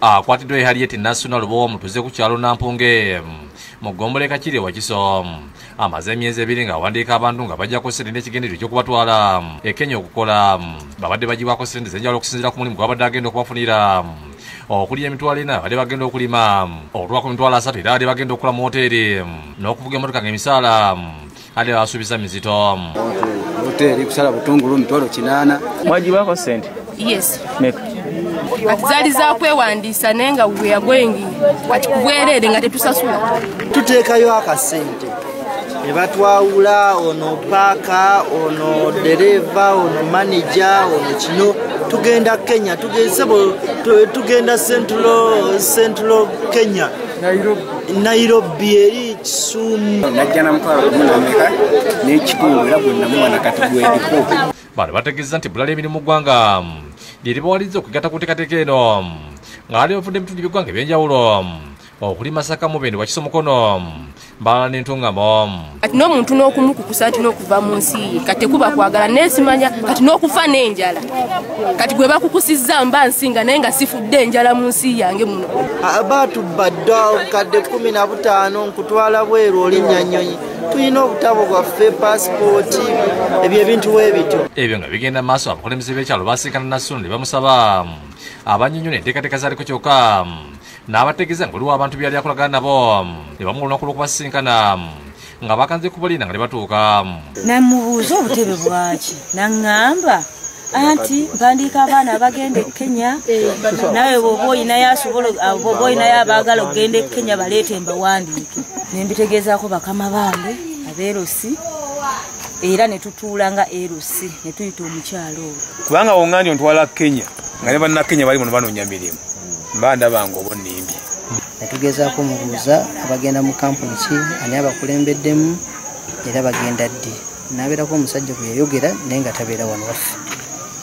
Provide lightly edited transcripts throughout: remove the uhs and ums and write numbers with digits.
Akwatiddwa ye Harriet Nassuna Lubowa omutuuze ku kyalo Nampunge mu ggombolola e Kakiri e Wakiso. Amaze emyezi 2 ng'awandiika abantu nga bajjako ssente n'ekigendererwa eky'okubatwala e Kenya okukola. Babadde bagibwako ssente ez'enjawulo okusinziira ku mulimu gw'abadde agenda okubafunira. Okuli emitwalo 4 babadde bagenda okulima, okutuuka ku mitwalo 3 era babadde bagenda okukola mu woteeri n'okuvuga emmotoka ng'emisaala ate basuubiza mizito. Woteeri kusala butungulu mitwalo 8. Mwagibwako ssente? Yes. Meka? Kati zaali za kwewandiisa naye nga we are going kati kubwereere nga tetusasula. Tuteekayo akasente ne batwawula ono paaka, ono dereva, ono manager, ono kino. Tugenda Kenya, tugenda Central Kenya, Nairobi eri Kisumu. Najja na mutwalo 14 n'ekitundu era gwe namuwa nakati gwediko. Bano bategeeza nti ebbula ly'emirimu mu ggwanga liribawaliriza okugatta ku nteekateeka eno ng'ali bavudde mu bitundu by'eggwanga eby'enjawulo okuli Masaka, Mubende, Wakiso, Mukono, Mbarara n'Entungamo. Kati n'omuntu n'okumukukusa nti n'okuva mu nsi ye kati tekuba kwagala neesimanya kati n'okufa n'enjala kati gwe bakukusizza mba nsinga naye nga sifudde enjala mu nsi yange muno. Baatubba dda obukadde 15 nkutwala bweru olinnya nnyonyi. Tulina obutabo bwaffe, paasipooti, ebyo ebintu weebityo. Ebyo nga bigenda maaso abakulembeze b'ekyalo basinkana Nassuna ne bamusaba abannyonnyola enteekateeka zaaliko kyokka n'abategeeza nga waliwo abantu byali akolagana nabo ne bamuwa olunaku lw'okubasisinkana nga bakanze kubalinda nga ne batuuka. Namubuuza obutebe bwaki n'aŋŋamba anti mpandiika abaana abagenda e Kenya, nawe bw'oba olinayo asobola bw'oba olinayo abaagala okugenda e Kenya baleete mbawandiike. Ne mbitegeezaako bakama bange ab'erosi era ne tutuula nga erosi ne tuyita omukyalo oyo. Kubanga wongandi ontwala Kenya nga ne bannakenya bali muno banoonya mirimu mba ndaba nga oba onnimbye. Ne tugezaako mubuuza abagenda mu kampuni ki, ani abakulembeddemu era bagenda ddi. N'abeerako omusajja gwe yayogera naye nga tabeera wano waffe.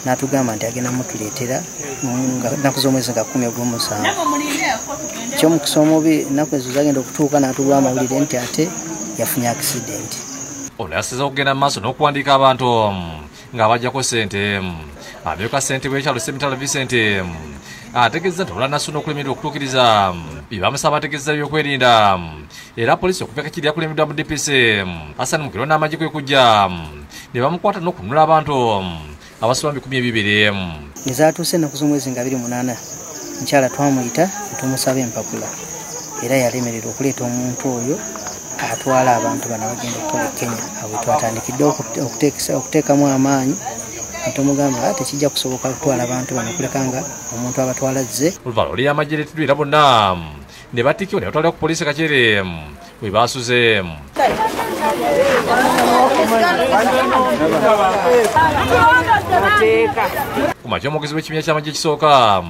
N'atugamba nti agenda mutuleetera nnaku z'omwezi nga 10 ogw'omusanvu. Ekyomukisa omubi ennaku ezo zagenda okutuuka n'atuwa amawulire nti ate yafunye accident. Ono yasiza okugenda mu maaso n'okuwandiika abantu nga bajjako ssente. Amyuka ssentebe w'ekyalo Ssemitala Vincent ategeeza nti olwa Nassuna okulemererwa okutuukiriza bye bamusaba ategeeza ebyokwerinda era poliisi okuva e Kakiri yakulembeddwa mu DPC Hassan Mugerwa n'amagye kwe kujja ne bamukwata n'okununula abantu abasoba mu 20. Ezaatuuse ennaku z'omwezi nga 28 mukyala twamuyita ne tumusaba empapula era yalemererwa okuleeta omuntu oyo atwala abantu bano abagenda okukola e Kenya. Awo twatandikidde okuteekamu amaanyi tumugamba tekijja kusoboka kutwala abantu bano okuleka nga omuntu abatwala azze. Oluvannyuma lw'amagye ereeteddwa era bonna ne batikkibwa ne batwalibwa ku poliisi e Kakiri we baasuze. Ku makya omwogezi w'ekibiina ky'amagye ekisooka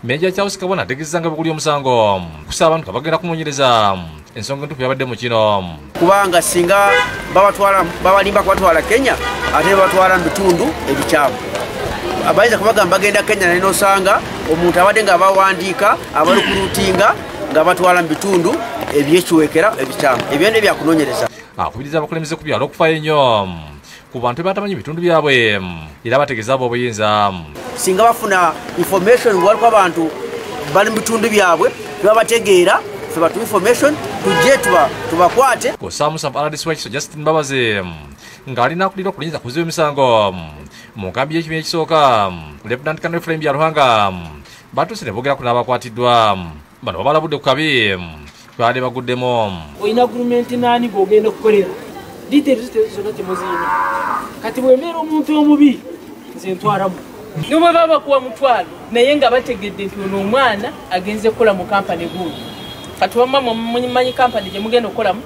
Meja Charles Kabona ategeezezza nga bwe guli omusango kusaba abantu nga bagenda kunoonyereza ensonga entuufu yabadde mu kino. Kubanga singa babalimba kubatwala Kenya ate babatwala mu bitundu ebikyamu. Abayinza kubagamba bagenda Kenya naye n'osanga omuntu abadde nga bawandiika abalukulutinga nga batwala mu bitundu ebyekiwekera ebikyamu. Ebyo nabyo byakunoonyereza. Akubiriza abakulembeze ku byalo okufaayo ennyo ku bantu batamanyi bitundu byabwe era bategeeza abo obuyinza. Singa bafuna information waliko abantu bali mu bitundu byabwe tebabategeera, ffe batuwa information tujje tubakwate. Ku ssaawa 7 RDC w'Ekiso Justin Mbabazi ng'alina akulira okulinza ku kuziba emisango mu nkambi y'ekibiina ekisooka Lieutenant Colonel Ephraim Byaruhanga batuuse ne boogerako n'abakwatiddwa. Bano babalabudde ku kabi baali baguddemu. Olina agreement n'ani gw'ogenda okukolera? Details zonna temuzirina. Kati bw'embeera omuntu omubi nze ntwalamu. Ne bwe baba bakuwa mutwalo naye nga bategedde nti ono omwana agenze kukola mu kampani gundi. Kati wamma mumanyi kampani gye mugenda okukolamu?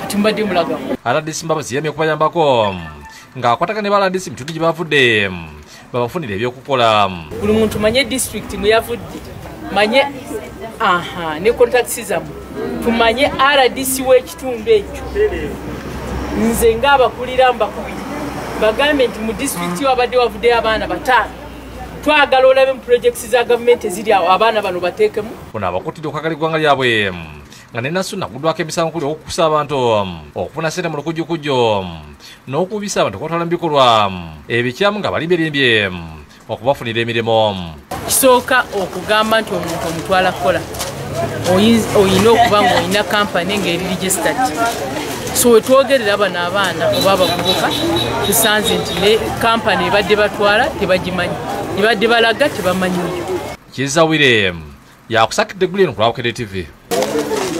Kati mubadde mulagamu. RDC Mbabazi yamye okubayambako ng'akwatagana ne ba RDC mu bitundu gye bavudde babafunire ebyokukola. Buli muntu manye disitulikiti mwe yavudde, manye ne contacts zammwe, tumanye RDC w'ekitundu ekyo. Nze ng'abakulira mbakubiri bagambe nti mu disitulikiti wabadde wavuddeyo abaana 5 twagala olabe mu projects za gavumenti eziri awo abaana bano bateekemu. Ono abakuttidde okwagala eggwanga lyabwe nga ne Nassuna aguddwako emisango okuli okukusa abantu okufuna ssente mu lukujjukujju n'okubisa abantu okubatwala mu bikolwa ebikyamu nga balimbirimbye okubafunira emirimu. Kisooka okugamba nti omuntu omutwala kukola oyina okuba nga olina kampani ng'eri registered. So wetwogerera bano abaana oba abavubuka tusanze nti ne kampani ebadde batwala tebagimanyi, ebadde balaga tebamanyiyo. Kiza William yakusakidde Gullion ku Lwabukede TV.